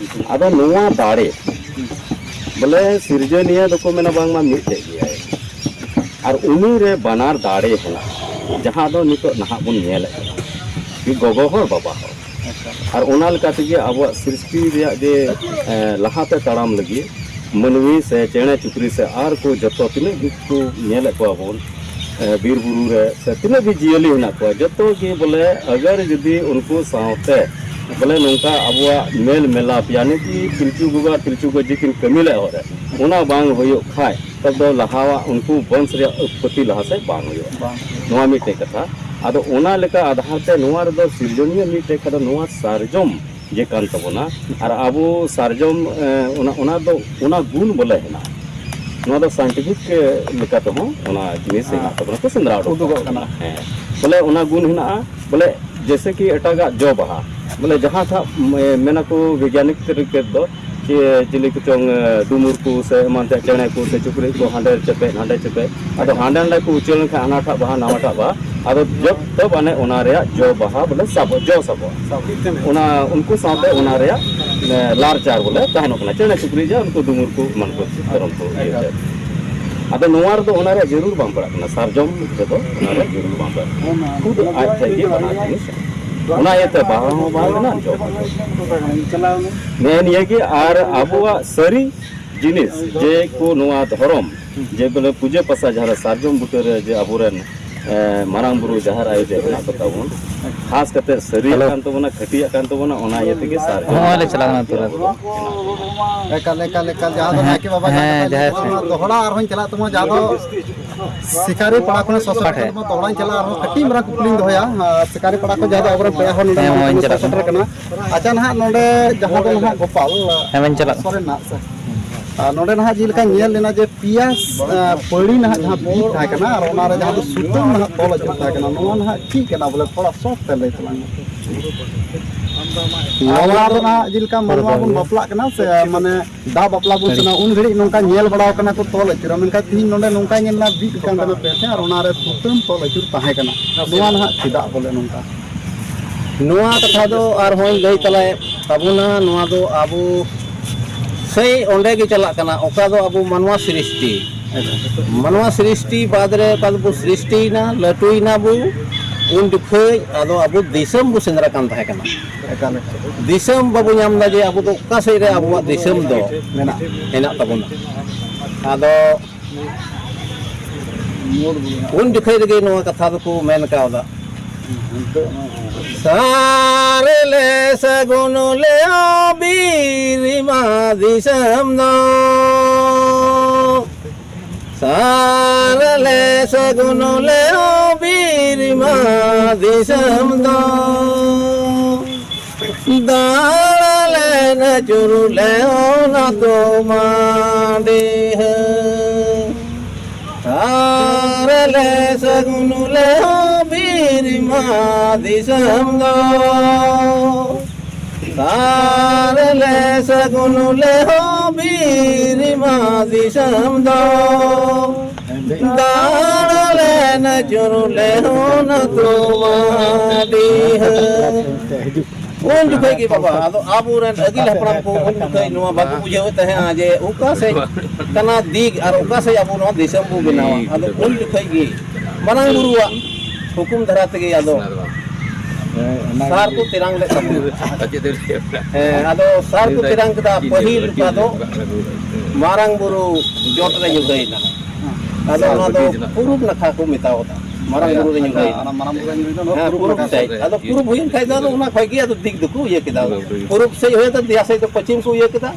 ᱟᱫᱚ ᱱᱚᱣᱟ ᱫᱟᱲᱮ ᱵᱚᱞᱮ ᱥᱤᱨᱡᱚᱱᱤᱭᱟᱹ ᱫᱚᱠᱚ ᱢᱮᱱᱟ ᱵᱟᱝᱢᱟ ᱢᱤᱫᱴᱮᱡ ᱜᱮᱭᱟᱭ, ᱟᱨ ᱩᱱᱤ ᱨᱮ ᱵᱟᱱᱟᱨ ᱫᱟᱲᱮ ᱦᱮᱱᱟᱜᱼᱟ, ᱡᱟᱦᱟᱸ ᱫᱚ ᱱᱤᱛᱚᱜ ᱱᱟᱦᱟᱜ ᱵᱚᱱ ᱧᱮᱞᱮᱫ ᱠᱟᱱᱟ, ᱢᱤᱫ ᱜᱚᱜᱚ ᱦᱚᱲ, ᱵᱟᱵᱟ ᱦᱚᱲ᱾ ᱟᱨ ᱚᱱᱟ ᱞᱮᱠᱟ ᱛᱮᱜᱮ ᱟᱵᱚᱣᱟᱜ ᱥᱨᱤᱥᱴᱤ ᱨᱮᱭᱟᱜ ᱡᱮ, ᱮ, ᱞᱟᱦᱟᱛᱮ ᱛᱟᱲᱟᱢ ᱞᱟᱹᱜᱤᱫ ᱢᱟᱹᱱᱢᱤ ᱥᱮ ᱪᱮᱬᱮ ᱪᱩᱯᱲᱤ ᱥᱮ ᱟᱨ ᱠᱚ ᱡᱚᱛᱚ ᱛᱤᱱᱟᱹᱜ ᱜᱮ ᱠᱚ ᱧᱮᱞᱮᱫ ᱠᱚᱣᱟ ᱵᱚᱱ, ᱮ, ᱵᱤᱨ ᱵᱩᱨᱩ ᱨᱮ ᱥᱮ ᱛᱤᱱᱟᱹᱜ ᱜᱮ ᱡᱤᱭᱟᱹᱞᱤ ᱦᱮᱱᱟᱜ ᱠᱚᱣᱟ, ᱡᱚᱛᱚ ᱜᱮ ᱵᱚᱞᱮ ᱟᱜᱟᱨ ᱡᱩᱫᱤ ᱩᱱᱠᱩ ᱥᱟᱶᱛᱮ ᱵᱚᱞᱮ ᱱᱚᱝᱠᱟ ᱟᱵᱚᱣᱟᱜ ᱢᱮᱞ ᱢᱮᱞᱟᱯ, ᱭᱟᱱᱤ ᱠᱤ ᱯᱤᱞᱪᱩ ᱜᱚᱜᱚ ᱟᱨ ᱯᱤᱞᱪᱩ ᱜᱚᱡᱤ ᱠᱤᱱ ᱠᱟᱹᱢᱤ ᱞᱮᱫ ᱦᱚᱨ ᱨᱮ, ᱚᱱᱟ ᱵᱟᱝ ᱦᱩᱭᱩᱜ ᱠᱷᱟᱡ, ᱛᱚᱵᱮ ᱫᱚ ᱞᱟᱦᱟᱣᱟᱜ ᱩᱱᱠᱩ ᱵᱚᱝᱥ ᱨᱮᱭᱟᱜ ᱩᱛᱯᱚᱛᱤ ᱞᱟᱦᱟ ᱥᱮᱫ ᱵᱟᱝ ᱦᱩᱭᱩᱜᱼᱟ᱾ ᱵᱟᱝ᱾ ᱱᱚᱣᱟ ᱢᱤᱫᱴᱮᱡ ᱠᱟᱛᱷᱟ᱾ ᱟᱫᱚ ᱚᱱᱟ ᱞᱮᱠᱟ ᱟᱫᱷᱟᱨ ᱛᱮ ᱱᱚᱣᱟ ᱨᱮᱫᱚ ᱥᱤᱨᱡᱚᱱᱤᱭᱟᱹ ᱢᱤᱫᱴᱮᱡ ᱠᱷᱟᱱ ᱫᱚ ᱱᱚᱣᱟ ᱥᱟᱨᱡᱚᱢ ᱡᱮ ᱠᱟᱱ ᱛᱟᱵᱚᱱᱟ, ᱟᱨ ᱟᱵᱚ ᱥᱟᱨᱡᱚᱢ, ᱮ, ᱚᱱᱟ, ᱚᱱᱟ ᱫᱚ, ᱚᱱᱟ ᱜᱩᱱ ᱵᱚᱞᱮ ᱦᱮᱱᱟᱜᱼᱟ᱾ ᱱᱚᱣᱟ ᱫᱚ scientific, ᱮ, ᱞᱮᱠᱟ ᱛᱮᱦᱚᱸ ᱚᱱᱟ ᱡᱤᱱᱤᱥ ᱦᱮᱱᱟᱜ ᱛᱟᱵᱚᱱᱟ, ᱠᱚ ᱥᱮᱸᱫᱽᱨᱟ ᱩᱰᱩᱠ ᱩᱰᱩᱠᱚᱜ ᱠᱟᱱᱟ᱾ ᱠᱟᱱᱟ᱾ ᱦᱮᱸ, ᱵᱚᱞᱮ ᱚᱱᱟ ᱜᱩᱱ ᱦᱮᱱᱟᱜᱼᱟ᱾ ᱵᱚᱞᱮ ᱡᱮᱭᱥᱮ ᱠᱤ ᱮᱴᱟᱜᱟᱜ ᱡᱚ ᱵᱟᱦᱟ, ᱵᱚᱞᱮ ᱡᱟᱦᱟᱸ ᱴᱷᱟᱜ, ᱮ, ᱢᱮᱱᱟᱠᱚ ᱵᱤᱜᱽᱜᱟᱱᱤᱠ ᱛᱚᱨᱤᱠᱟ ᱛᱮᱫᱚ, ᱪᱮ ᱪᱤᱞᱤ ᱠᱚᱪᱚᱝ, ᱮ, ᱰᱩᱢᱩᱨ ᱠᱚ ᱥᱮ ᱮᱢᱟᱱ ᱛᱮᱭᱟᱜ ᱪᱮᱬᱮ ᱠᱚ ᱥᱮ ᱪᱩᱯᱲᱤ ᱠᱚ ᱦᱟᱸᱰᱮ ᱪᱮᱯᱮᱡ ᱱᱟᱰᱮ ᱪᱮᱯᱮᱡ, ᱟᱫᱚ ᱦᱟᱸᱰᱮ ᱱᱟᱰᱮ ᱠᱚ ᱩᱪᱟᱹᱲ ᱞᱮᱱᱠᱷᱟᱱ ᱦᱟᱱᱟᱴᱟᱜ ᱵᱟᱦᱟ ᱱᱟᱣᱟᱴᱟᱜ ᱵᱟᱦᱟ, ᱟᱫᱚ ᱡᱚᱛᱚ ᱢᱟᱱᱮ ᱚᱱᱟ ᱨᱮᱭᱟᱜ ᱡᱚ ᱵᱟᱦᱟ ᱵᱚᱞᱮ ᱥᱟᱵᱚᱜ, ᱡᱚ ᱥᱟᱵᱚᱜᱼᱟ᱾ ᱚᱱᱟ ᱩᱱᱠᱩ ᱥᱟᱶᱛᱮ ᱚᱱᱟ ᱨᱮᱭᱟᱜ, ᱮ, ᱞᱟᱨᱪᱟᱨ ᱵᱚᱞᱮ ᱛᱟᱦᱮᱱᱚᱜ ᱠᱟᱱᱟ, ᱪᱮᱬᱮ ᱪᱩᱯᱲᱤ ᱡᱟ ᱩᱱᱠᱩ ᱰᱩᱢᱩᱨ ᱠᱚ ᱮᱢᱟᱱ ᱠᱚ ᱛᱮᱨᱚᱢ ᱠᱚ ᱤᱭᱟᱹ ᱛᱮ᱾ ᱟᱫᱚ ᱱᱚᱣᱟ ᱨᱮᱫᱚ ᱚᱱᱟ ᱨᱮᱭᱟᱜ ᱡᱟᱹᱨᱩᱲ ᱵᱟᱝ ᱯᱟᱲᱟᱜ ᱠᱟᱱᱟ, ᱥᱟᱨᱡᱚᱢ ᱨᱮᱫᱚ ᱚᱱᱟ ᱨᱮᱭᱟᱜ ᱡᱟᱹᱨᱩᱲ ᱵᱟᱝ ᱯᱟᱲᱟᱜ ᱠᱟᱱᱟ᱾ ᱠᱷᱩᱫ ᱟᱡ ᱴᱷᱮᱡ ᱜᱮ ᱵᱟᱱᱟᱨ ᱡᱤᱱᱤᱥ, ᱚᱱᱟ ᱤᱭᱟᱹᱛᱮ ᱵᱟᱦᱟ ᱦᱚᱸ ᱵᱟᱦᱟ ᱠᱟᱱᱟ, ᱡᱚ ᱦᱚᱸ ᱡᱚ᱾ ᱱᱮᱜᱼᱮ ᱱᱤᱭᱟᱹ ᱜᱮ᱾ ᱟᱨ ᱟᱵᱚᱣᱟᱜ ᱥᱟᱹᱨᱤ ᱡᱤᱱᱤᱥ ᱡᱮ ᱠᱚ ᱱᱚᱣᱟ ᱫᱷᱚᱨᱚᱢ, ᱡᱮ ᱵᱚᱞᱮ ᱯᱩᱡᱟᱹ ᱯᱟᱥᱟ ᱡᱟᱦᱟᱸ ᱨᱮ ᱥᱟᱨᱡᱚᱢ ᱵᱩᱴᱟᱹ ᱨᱮ ᱡᱮ ᱟᱵᱚᱨᱮᱱ, ᱮ, ᱢᱟᱨᱟᱝ ᱵᱩᱨᱩ ᱡᱟᱦᱮᱨ ᱟᱭᱳ ᱡᱮ ᱦᱮᱱᱟᱜ ᱠᱚ ᱛᱟᱵᱚᱱ, ᱠᱷᱟᱥ ᱠᱟᱛᱮ ᱥᱟᱹᱨᱤᱭᱟᱜ ᱦᱮᱞᱳ᱾ ᱠᱟᱱ ᱛᱟᱵᱚᱱᱟ, ᱠᱷᱟᱹᱴᱤᱭᱟᱜ ᱠᱟᱱ ᱛᱟᱵᱚᱱᱟ, ᱚᱱᱟ ᱤᱭᱟᱹ ᱛᱮᱜᱮ ᱥᱟᱨᱡᱚᱢ ᱦᱚᱸᱜᱼᱚᱭ ᱞᱮ ᱪᱟᱞᱟᱣ ᱠᱟᱱᱟ ᱛᱚᱵᱮ᱾ ᱮᱠᱟᱞ, ᱮᱠᱟᱞ, ᱮᱠᱟᱞ, ᱡᱟᱦᱟᱸ ᱫᱚ ᱦᱮᱸ, ᱱᱟᱭᱠᱮ ᱵᱟᱵᱟ ᱦᱮᱸ, ᱡᱟᱦᱮᱨ ᱡᱟᱦᱮᱨ ᱥᱮᱫ᱾ ᱫᱚᱦᱲᱟ ᱟᱨᱦᱚᱸᱧ ᱪᱟᱞᱟᱜ ᱛᱟᱵᱚᱱᱟ, ᱡᱟᱦᱟᱸ ᱫᱚ ᱥᱤᱠᱟᱨᱤ ᱯᱟᱲᱟ ᱠᱷᱚᱱ ᱥᱚᱥᱚ ᱯᱟᱴᱷᱮ᱾ ᱠᱟᱛᱮ ᱫᱚᱦᱲᱟᱧ ᱪᱟᱞᱟᱜᱼᱟ, ᱟᱨᱦᱚᱸ ᱠᱟᱹᱴᱤᱡ ᱢᱟᱨᱟᱝ ᱠᱩᱠᱞᱤᱧ ᱫᱚᱦᱚᱭᱟ᱾ ᱟᱨ ᱥᱤᱠᱟᱨᱤ ᱯᱟᱲᱟ ᱠᱷᱚᱱ ᱡᱟᱦᱟᱸ ᱫᱚ ᱟᱵᱚᱨᱮᱱ ᱯᱮᱲᱟ ᱦᱚᱲ ᱱᱚᱰᱮ ᱦᱮᱸ, ᱦᱚᱸᱜᱼᱚᱭ ᱠᱚ ᱪᱟᱞᱟᱜ ᱥᱮᱴᱮᱨ ᱠᱟᱱᱟ᱾ ᱟᱪᱪᱷᱟ, ᱱᱟᱦᱟᱜ ᱱᱚᱰᱮ ᱡᱟᱦᱟᱸ ᱫᱚ ᱱᱟᱦᱟᱜ ᱜᱳᱯᱟᱞ, ᱦᱮᱸ, ᱵᱮᱱ ᱪᱟᱞᱟᱜ ᱥᱚᱨᱮᱱ ᱱᱟᱜ ᱥᱮ? ᱟᱨ ᱱᱚᱰᱮ ᱱᱟᱦᱟᱜ ᱡᱮᱞᱮᱠᱟ ᱧᱮᱞ ᱞᱮᱱᱟ ᱡᱮ ᱯᱮᱭᱟ, ᱟ, ᱯᱟᱹᱲᱤ ᱱᱟᱦᱟᱜ ᱡᱟᱦᱟᱸ ᱵᱤᱫ ᱛᱟᱦᱮᱸ ᱠᱟᱱᱟ ᱟᱨ ᱚᱱᱟᱨᱮ ᱡᱟᱦᱟᱸ ᱫᱚ ᱥᱩᱛᱟᱹᱢ ᱱᱟᱦᱟᱜ ᱛᱚᱞ ᱟᱹᱪᱩᱨ ᱛᱟᱦᱮᱸ ᱠᱟᱱᱟ, ᱱᱚᱣᱟ ᱱᱟᱦᱟᱜ ᱪᱮᱫ ᱠᱟᱱᱟ? ᱵᱚᱞᱮ ᱛᱷᱚᱲᱟ ᱥᱚᱴ ᱛᱮ ᱞᱟᱹᱭ ᱛᱟᱞᱟᱝ ᱢᱮ᱾ ᱱᱚᱣᱟ ᱫᱚ ᱱᱟᱦᱟᱜ ᱡᱮᱞᱮᱠᱟ ᱢᱟᱱᱣᱟ ᱵᱚᱱ ᱵᱟᱯᱞᱟᱜ ᱠᱟᱱᱟ ᱥᱮ ᱢᱟᱱᱮ ᱫᱟᱜ ᱵᱟᱯᱞᱟ ᱵᱚᱱ ᱥᱮᱱᱟ, ᱩᱱ ᱜᱷᱟᱹᱲᱤᱡ ᱱᱚᱝᱠᱟ ᱧᱮᱞ ᱵᱟᱲᱟᱣ ᱠᱟᱱᱟ ᱠᱚ ᱛᱚᱞ ᱟᱹᱪᱩᱨᱟ, ᱢᱮᱱᱠᱷᱟᱱ ᱛᱤᱦᱤᱧ ᱱᱚᱰᱮ ᱱᱚᱝᱠᱟ ᱧᱮᱞ ᱮᱱᱟ ᱵᱤᱫ ᱟᱠᱟᱱ ᱛᱟᱦᱮᱱᱟ ᱯᱮ ᱴᱷᱮᱱ ᱟᱨ ᱚᱱᱟᱨᱮ ᱥᱩᱛᱟᱹᱢ ᱛᱚᱞ ᱟᱹᱪᱩᱨ ᱛᱟᱦᱮᱸ ᱠᱟᱱᱟ, ᱱᱚᱣᱟ ᱱᱟᱦᱟᱜ ᱪᱮᱫᱟᱜ ᱵᱚᱞᱮ ᱱᱚᱝᱠᱟ? ᱱᱚᱣᱟ ᱠᱟᱛᱷᱟ ᱫᱚ ᱟᱨᱦᱚᱸᱧ ᱞᱟᱹᱭ ᱛᱟᱞᱟᱭᱮᱫ ᱛᱟᱵᱚᱱᱟ, ᱱᱚᱣᱟ ᱫᱚ ᱟᱵᱚ ᱥᱮᱭ ᱚᱸᱰᱮ ᱜᱮ ᱪᱟᱞᱟᱜ ᱠᱟᱱᱟ, ᱚᱠᱟ ᱫᱚ ᱟᱵᱚ ᱢᱟᱱᱣᱟ ᱥᱨᱤᱥᱴᱤ, ᱢᱟᱱᱣᱟ ᱥᱨᱤᱥᱴᱤ ᱵᱟᱫᱽ ᱨᱮ ᱚᱠᱟ ᱫᱚᱵᱚ ᱥᱨᱤᱥᱴᱤᱭᱮᱱᱟ, ᱞᱟᱹᱴᱩᱭᱮᱱᱟ ᱵᱚ, ᱩᱱ ᱡᱚᱠᱷᱚᱡ ᱟᱫᱚ ᱟᱵᱚ ᱫᱤᱥᱚᱢ ᱵᱚ ᱥᱮᱸᱫᱽᱨᱟ ᱠᱟᱱ ᱛᱟᱦᱮᱸ ᱠᱟᱱᱟ᱾ ᱮᱠᱟᱞ, ᱮᱠᱟᱞ᱾ ᱫᱤᱥᱚᱢ ᱵᱟᱵᱚ ᱧᱟᱢ ᱮᱫᱟ ᱡᱮ ᱟᱵᱚ ᱫᱚ ᱚᱠᱟ ᱥᱮᱫ ᱨᱮ ᱟᱵᱚᱣᱟᱜ ᱫᱤᱥᱚᱢ ᱫᱚ ᱢᱮᱱᱟᱜᱼᱟ᱾ ᱦᱮᱱᱟᱜ ᱛᱟᱵᱚᱱᱟ᱾ ᱟᱫᱚ ᱩᱱ ᱡᱚᱠᱷᱚᱡ ᱨᱮᱜᱮ ᱱᱚᱣᱟ ᱠᱟᱛᱷᱟ ᱫᱚᱠᱚ ᱢᱮᱱ ᱠᱟᱣᱫᱟ, ᱥᱟᱨ ᱞᱮ ᱥᱟᱹᱜᱩᱱ ᱞᱮ ᱵᱤᱨ ᱢᱟ ᱫᱤᱥᱚᱢ ᱫᱚ᱾ ᱥᱟᱨ ᱞᱮ ᱥᱟᱹᱜᱩᱱ ᱞᱮ ᱵᱤᱨ ᱢᱟ ᱫᱤᱥᱚᱢ ᱫᱚ᱾ ᱫᱟᱬᱟ ᱞᱮ ᱟᱹᱪᱩᱨ ᱞᱮ ᱚᱱᱟ ᱛᱚᱢᱟ ᱰᱤᱦᱟᱹ᱾ ᱥᱟᱨ ᱞᱮ ᱥᱟᱹᱜᱩᱱ ᱞᱮ ᱵᱤᱨ ᱢᱟ ᱫᱤᱥᱚᱢ ᱫᱚ᱾ ᱥᱟᱨ ᱞᱮ ᱥᱟᱹᱜᱩᱱ ᱞᱮ ᱦᱚᱸ ᱵᱤᱨ ᱢᱟ ᱫᱤᱥᱚᱢ ᱫᱚ᱾ ᱫᱟᱬᱟ ᱞᱮ ᱱᱟᱹᱪᱩᱨ ᱞᱮ ᱦᱚᱸ ᱱᱟᱛᱩ ᱢᱟ ᱰᱤᱦᱟᱹ᱾ ᱩᱱ ᱡᱚᱠᱷᱚᱡ ᱜᱮ ᱵᱟᱵᱟ, ᱟᱫᱚ ᱟᱵᱚᱨᱮᱱ ᱟᱹᱜᱤᱞ ᱦᱟᱯᱲᱟᱢ ᱠᱚ ᱩᱱ ᱡᱚᱠᱷᱚᱡ ᱱᱚᱣᱟ ᱵᱟᱠᱚ ᱵᱩᱡᱷᱟᱹᱣᱮᱫ ᱛᱟᱦᱮᱸᱜᱼᱟ ᱡᱮ ᱚᱠᱟ ᱥᱮᱫ ᱠᱟᱱᱟ ᱫᱤᱠ ᱟᱨ ᱚᱠᱟ ᱥᱮᱫ ᱟᱵᱚ ᱱᱚᱣᱟ ᱫᱤᱥᱚᱢ ᱵᱚ ᱵᱮᱱᱟᱣᱟ᱾ ᱟᱫᱚ ᱩᱱ ᱡᱚᱠᱷᱚᱡ ᱜᱮ ᱢᱟᱨᱟᱝ ᱵᱩᱨᱩᱣᱟᱜ ᱦᱩᱠᱩᱢ ᱫᱷᱟᱨᱟ ᱛᱮᱜᱮ ᱟᱫᱚ ᱥᱟᱨ ᱠᱚ ᱛᱮᱨᱟᱝ ᱞᱮᱫ ᱛᱟᱵᱚᱱᱟ᱾ ᱦᱮᱸ, ᱟᱫᱚ ᱥᱟᱨ ᱠᱚ ᱛᱮᱨᱟᱝ ᱠᱮᱫᱟ, ᱯᱟᱹᱦᱤᱞ ᱚᱠᱟ ᱫᱚ ᱢᱟᱨᱟᱝ ᱵᱩᱨᱩ ᱪᱚᱴ ᱨᱮ ᱧᱩᱨᱦᱟᱹᱭᱮᱱᱟ᱾ ᱟᱫᱚ ᱚᱱᱟ ᱫᱚ ᱯᱩᱨᱩᱵ ᱱᱟᱠᱷᱟ ᱠᱚ ᱢᱮᱛᱟᱣ ᱫᱟ, ᱢᱟᱨᱟᱝ ᱵᱩᱨᱩ ᱨᱮ ᱧᱩᱨᱦᱟᱹᱭᱮᱱᱟ᱾ ᱚᱱᱟ ᱢᱟᱨᱟᱝ ᱵᱩᱨᱩ ᱧᱩᱨᱦᱟᱹᱭᱮᱱᱟ, ᱱᱚᱣᱟ ᱦᱮᱸ, ᱯᱩᱨᱩᱵ ᱯᱩᱨᱩᱵ ᱱᱟᱠᱷᱟ ᱥᱮᱫ᱾ ᱥᱮᱫ᱾ ᱟᱫᱚ ᱯᱩᱨᱩᱵ ᱦᱩᱭᱮᱱ ᱠᱷᱟᱡ ᱫᱚ ᱟᱫᱚ ᱚᱱᱟ ᱠᱷᱚᱡ ᱜᱮ ᱟᱫᱚ ᱫᱤᱠ ᱫᱚᱠᱚ ᱤᱭᱟᱹ ᱠᱮᱫᱟ᱾ ᱯᱩᱨᱩᱵ ᱥᱮᱫ ᱦᱩᱭ ᱫᱚ ᱫᱮᱭᱟ ᱥᱮᱫ ᱫᱚ ᱯᱚᱪᱷᱤᱢ ᱠᱚ ᱤᱭᱟᱹ ᱠᱮᱫᱟ᱾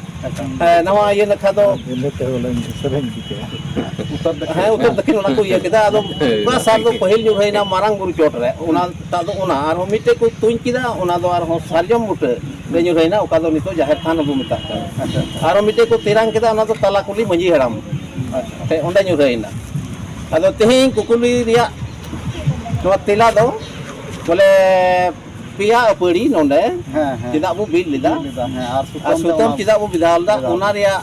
ᱦᱮᱸ, ᱱᱚᱣᱟ ᱤᱭᱟᱹ ᱱᱟᱠᱷᱟ ᱫᱚ ᱦᱮᱸ, ᱩᱛᱛᱚᱨ ᱫᱚᱠᱷᱤᱱ ᱚᱱᱟ ᱠᱚ ᱤᱭᱟᱹ ᱠᱮᱫᱟ᱾ ᱟᱫᱚ ᱚᱠᱟ ᱥᱟᱨ ᱫᱚ ᱯᱟᱹᱦᱤᱞ ᱧᱩᱨᱦᱟᱹᱭᱮᱱᱟ ᱢᱟᱨᱟᱝ ᱵᱩᱨᱩ ᱪᱚᱴ ᱨᱮ, ᱚᱱᱟ ᱫᱟᱜ ᱫᱚ ᱚᱱᱟ, ᱟᱨᱦᱚᱸ ᱢᱤᱫᱴᱮᱡ ᱠᱚ ᱛᱩᱧ ᱠᱮᱫᱟ, ᱚᱱᱟ ᱫᱚ ᱟᱨᱦᱚᱸ ᱥᱟᱨᱡᱚᱢ ᱵᱩᱴᱟᱹ ᱨᱮ ᱧᱩᱨᱦᱟᱹᱭᱮᱱᱟ, ᱚᱠᱟ ᱫᱚ ᱱᱤᱛᱚᱜ ᱡᱟᱦᱮᱨ ᱛᱷᱟᱱ ᱵᱚ ᱢᱮᱛᱟᱜ ᱠᱟᱱᱟ᱾ ᱟᱪᱪᱷᱟ᱾ ᱟᱨᱦᱚᱸ ᱢᱤᱫᱴᱮᱡ ᱠᱚ ᱛᱮᱨᱟᱝ ᱠᱮᱫᱟ, ᱚᱱᱟ ᱫᱚ ᱛᱟᱞᱟ ᱠᱩᱞᱦᱤ ᱢᱟᱹᱡᱷᱤ ᱦᱟᱲᱟᱢ ᱴᱷᱮᱡ ᱚᱸᱰᱮ ᱧᱩᱨᱦᱟᱹᱭᱮᱱᱟ᱾ ᱟᱫᱚ ᱛᱮᱦᱮᱧ ᱠᱩᱠᱞᱤ ᱨᱮᱭᱟᱜ ᱱᱚᱣᱟ ᱛᱮᱞᱟ ᱫᱚ ᱵᱚᱞᱮ ᱯᱮᱭᱟ ᱟᱹᱯᱟᱹᱲᱤ ᱱᱚᱰᱮ ᱦᱮᱸ, ᱦᱮᱸ᱾ ᱪᱮᱫᱟᱜ ᱵᱚ ᱵᱤᱫ ᱞᱮᱫᱟ? ᱵᱤᱫ ᱞᱮᱫᱟ, ᱦᱮᱸ, ᱟᱨ ᱟᱨ ᱥᱩᱛᱟᱹᱢ ᱛᱮ ᱥᱩᱛᱟᱹᱢ ᱚᱱᱟ ᱪᱮᱫᱟᱜ ᱵᱚ ᱵᱮᱫᱷᱟᱣ ᱞᱮᱫᱟ? ᱵᱮᱫᱷᱟᱣ᱾ ᱚᱱᱟ ᱨᱮᱭᱟᱜ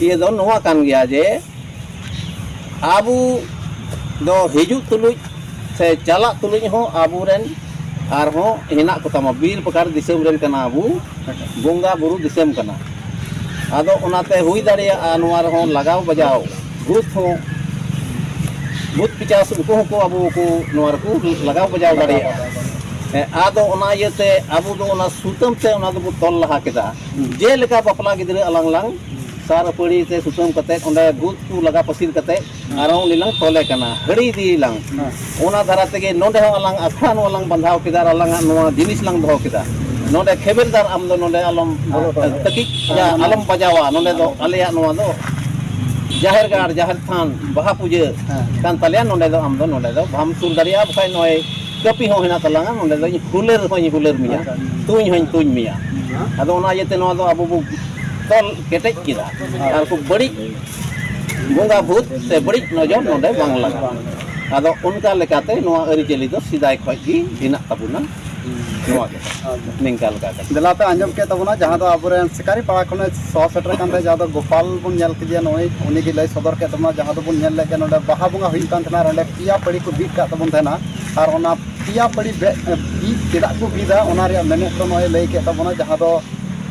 ᱤᱭᱟᱹ ᱫᱚ ᱱᱚᱣᱟ ᱠᱟᱱ ᱜᱮᱭᱟ ᱡᱮ ᱟᱵᱚ ᱫᱚ ᱦᱤᱡᱩᱜ ᱛᱩᱞᱩᱡ ᱥᱮ ᱪᱟᱞᱟᱜ ᱛᱩᱞᱩᱡ ᱦᱚᱸ ᱟᱵᱚᱨᱮᱱ ᱟᱨᱦᱚᱸ ᱦᱮᱱᱟᱜ ᱠᱚᱛᱟᱢᱟ, ᱵᱤᱨ ᱯᱟᱠᱟᱲ ᱫᱤᱥᱚᱢ ᱨᱮᱱ ᱠᱟᱱᱟ ᱵᱚ, ᱵᱚᱸᱜᱟ ᱵᱩᱨᱩ ᱫᱤᱥᱚᱢ ᱠᱟᱱᱟ᱾ ᱟᱫᱚ ᱚᱱᱟᱛᱮ ᱦᱩᱭ ᱫᱟᱲᱮᱭᱟᱜᱼᱟ ᱱᱚᱣᱟ ᱨᱮᱦᱚᱸ ᱞᱟᱜᱟᱣ ᱵᱟᱡᱟᱣ ᱵᱷᱩᱛ ᱦᱚᱸ, ᱵᱷᱩᱛ ᱯᱤᱪᱟᱥ ᱩᱱᱠᱩ ᱦᱚᱸᱠᱚ ᱟᱵᱚ ᱠᱚ ᱱᱚᱣᱟ ᱨᱮᱠᱚ ᱞᱟᱜᱟᱣ ᱵᱟᱡᱟᱣ ᱫᱟᱲᱮᱭᱟᱜᱼᱟ᱾ ᱦᱮᱸ, ᱟᱫᱚ ᱚᱱᱟ ᱤᱭᱟᱹᱛᱮ ᱟᱵᱚ ᱫᱚ ᱚᱱᱟ ᱥᱩᱛᱟᱹᱢ ᱛᱮ ᱚᱱᱟ ᱫᱚᱵᱚ ᱛᱚᱞ ᱞᱟᱦᱟ ᱠᱮᱫᱟ᱾ ᱦᱩᱸ᱾ ᱡᱮᱞᱮᱠᱟ ᱵᱟᱯᱞᱟ ᱜᱤᱫᱽᱨᱟᱹ ᱟᱞᱟᱝ ᱞᱟᱝ ᱛᱟᱨ ᱟᱹᱯᱟᱹᱲᱤ ᱛᱮ ᱥᱩᱛᱟᱹᱢ ᱠᱟᱛᱮᱫ, ᱚᱸᱰᱮ ᱵᱩᱫ ᱠᱚ ᱞᱟᱜᱟ ᱯᱟᱹᱥᱤᱨ ᱠᱟᱛᱮᱫ, ᱟᱨᱦᱚᱸ ᱩᱱᱤ ᱞᱟᱝ ᱛᱚᱞᱮ ᱠᱟᱱᱟ, ᱦᱟᱹᱲᱤ ᱤᱫᱤᱭᱮ ᱞᱟᱝ᱾ ᱦᱮᱸ᱾ ᱚᱱᱟ ᱫᱷᱟᱨᱟ ᱛᱮᱜᱮ ᱱᱚᱰᱮ ᱦᱚᱸ ᱟᱞᱟᱝ ᱟᱠᱷᱲᱟ ᱱᱚᱣᱟ ᱞᱟᱝ ᱵᱟᱸᱫᱷᱟᱣ ᱠᱮᱫᱟ ᱟᱨ ᱟᱞᱟᱝᱟᱜ ᱱᱚᱣᱟ ᱡᱤᱱᱤᱥ ᱞᱟᱝ ᱫᱚᱦᱚ ᱠᱮᱫᱟ᱾ ᱱᱚᱰᱮ ᱠᱷᱮᱵᱮᱨᱫᱟᱨ ᱟᱢ ᱫᱚ ᱱᱚᱰᱮ ᱟᱞᱚᱢ ᱵᱚᱞᱚ ᱦᱚᱪᱚ ᱟᱹᱧᱟ᱾ ᱛᱟᱹᱠᱤᱡ ᱦᱮᱸ, ᱡᱟ ᱦᱮᱸ᱾ ᱟᱞᱚᱢ ᱵᱟᱡᱟᱣᱟ᱾ ᱱᱚᱰᱮ ᱫᱚ ᱟᱞᱮᱭᱟᱜ ᱱᱚᱣᱟ ᱫᱚ ᱡᱟᱦᱮᱨ ᱜᱟᱲ, ᱡᱟᱦᱮᱨ ᱛᱷᱟᱱ, ᱵᱟᱦᱟ ᱯᱩᱡᱟᱹ ᱦᱮᱸ᱾ ᱠᱟᱱ ᱛᱟᱞᱮᱭᱟ᱾ ᱱᱚᱰᱮ ᱫᱚ ᱟᱢ ᱫᱚ ᱱᱚᱰᱮ ᱫᱚ ᱵᱟᱢ ᱥᱩᱨ ᱫᱟᱲᱮᱭᱟᱜᱼᱟ, ᱵᱟᱠᱷᱟᱡ ᱱᱚᱜᱼᱚᱭ ᱠᱟᱹᱯᱤ ᱦᱚᱸ ᱦᱮᱱᱟᱜ ᱛᱟᱞᱟᱝᱟ, ᱱᱚᱰᱮ ᱫᱚᱧ ᱦᱩᱞᱟᱹᱨ ᱦᱚᱸᱧ ᱦᱩᱞᱟᱹᱨ ᱢᱮᱭᱟ, ᱟᱪᱪᱷᱟ᱾ ᱛᱩᱧ ᱦᱚᱸᱧ ᱛᱩᱧ ᱢᱮᱭᱟ᱾ ᱦᱮᱸ᱾ ᱟᱫᱚ ᱚᱱᱟ ᱤᱭᱟᱹᱛᱮ ᱱᱚᱣᱟ ᱫᱚ ᱟᱵᱚ ᱵᱚ ᱛᱚᱞ ᱠᱮᱴᱮᱡ ᱠᱮᱫᱟ᱾ ᱟᱨ ᱠᱚ ᱵᱟᱹᱲᱤᱡ ᱵᱚᱸᱜᱟ ᱵᱷᱩᱛ ᱥᱮ ᱵᱟᱹᱲᱤᱡ ᱱᱚᱡᱚᱨ ᱱᱚᱰᱮ ᱵᱟᱝ ᱞᱟᱜᱟᱜᱼᱟ᱾ ᱟᱫᱚ ᱚᱱᱠᱟ ᱞᱮᱠᱟᱛᱮ ᱱᱚᱣᱟ ᱟᱹᱨᱤᱪᱟᱹᱞᱤ ᱫᱚ ᱥᱮᱫᱟᱭ ᱠᱷᱚᱱ ᱜᱮ ᱦᱮᱱᱟᱜ ᱛᱟᱵᱚᱱᱟ᱾ ᱱᱚᱣᱟ ᱜᱮ ᱱᱤᱝᱠᱟ ᱞᱮᱠᱟ ᱠᱟᱛᱮ᱾ ᱫᱮᱞᱟ ᱯᱮ ᱟᱸᱡᱚᱢ ᱠᱮᱫ ᱛᱟᱵᱚᱱᱟ, ᱡᱟᱦᱟᱸ ᱫᱚ ᱟᱵᱚᱨᱮᱱ ᱥᱤᱠᱟᱨᱤ ᱯᱟᱲᱟ ᱠᱷᱚᱱᱮ ᱥᱚᱦᱚᱨ ᱥᱮᱴᱮᱨ ᱠᱟᱱ ᱛᱟᱦᱮᱸᱫ, ᱡᱟᱦᱟᱸ ᱫᱚ ᱜᱳᱯᱟᱞ ᱵᱚᱱ ᱧᱮᱞ ᱠᱮᱫᱮᱭᱟ, ᱱᱩᱭ, ᱩᱱᱤ ᱜᱮ ᱞᱟᱹᱭ ᱥᱚᱫᱚᱨ ᱠᱮᱫ ᱛᱟᱵᱚᱱᱟ᱾ ᱡᱟᱦᱟᱸ ᱫᱚᱵᱚᱱ ᱧᱮᱞ ᱞᱮᱫ ᱜᱮ, ᱱᱚᱰᱮ ᱵᱟᱦᱟ ᱵᱚᱸᱜᱟ ᱦᱩᱭᱩᱜ ᱠᱟᱱ ᱛᱟᱦᱮᱱᱟ, ᱟᱨ ᱚᱸᱰᱮ ᱯᱮᱭᱟ ᱯᱟᱹᱲᱤ ᱠᱚ ᱵᱤᱫ ᱠᱟᱜ ᱛᱟᱵᱚᱱ ᱛᱟᱦᱮᱱᱟ᱾ ᱟᱨ ᱚᱱᱟ ᱯᱮᱭᱟ ᱯᱟᱹᱲᱤ ᱵᱮ-, ᱵᱤᱫ ᱪᱮᱫᱟᱜ ᱠᱚ ᱵᱤᱫᱟ, ᱚᱱᱟ ᱨᱮᱭᱟᱜ ᱢᱮᱱᱮᱫ ᱫᱚ ᱱᱚᱜᱼᱚᱭ ᱞᱟᱹᱭ ᱠᱮᱫ ᱛᱟᱵᱚᱱᱟ, ᱡᱟᱦᱟᱸ ᱫᱚ